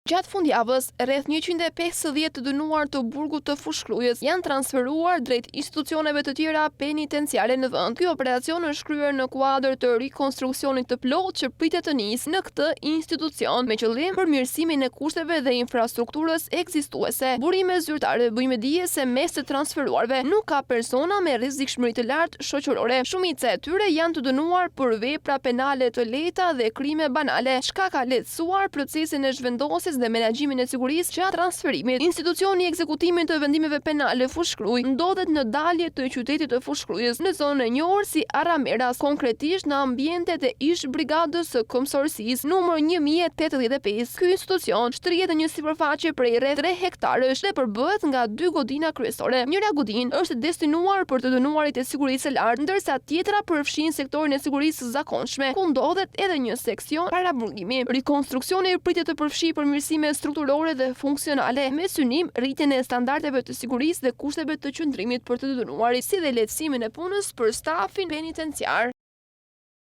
Gjatë fundjavës, rreth 150 të dënuar të burgut të Fushë-Krujës janë transferuar drejt institucioneve të tjera penitenciare në vend. Ky operacion është kryer në kuadër të rikonstruksionit të plotë që pritet të nisë në këtë institucion, me qëllim përmirësimin e kushteve dhe infrastrukturës ekzistuese. Burime zyrtare bëjnë me dije se mes të transferuarve nuk ka persona me rrezikshmëri të lartë shoqërore. Shumica e tyre janë të dënuar për vepra penale të lehta dhe krime banale, çka ka lehtësuar procesin e zhvendosjes dhe menaxhimin e sigurisë gjatë transferimit. Institucioni i Ekzekutimit të Vendimeve Penale Fushë-Krujë ndodhet në dalje të qytetit të Fushë-Krujës, në zonën e njohur si Arameras, konkretisht në ambientet e ish-Brigadës së Këmbësorisë numër 1085. Ky institucion shtrihet në një sipërfaqe prej rreth 3 hektarësh dhe përbëhet nga dy godina kryesore. Njëra godinë është e destinuar për të dënuarit e sigurisë së lartë, ndërsa tjetra përfshin sektorin e sigurisë së zakonshme, ku ndodhet edhe një seksion paraburgimi. Rikonstruksioni pritet të përfshijë përmirësime strukturore dhe funksionale, me synim rritjen e standardeve të sigurisë dhe kushteve të qëndrimit për të dënuarit, si dhe lehtësimin e punës për stafin penitenciar.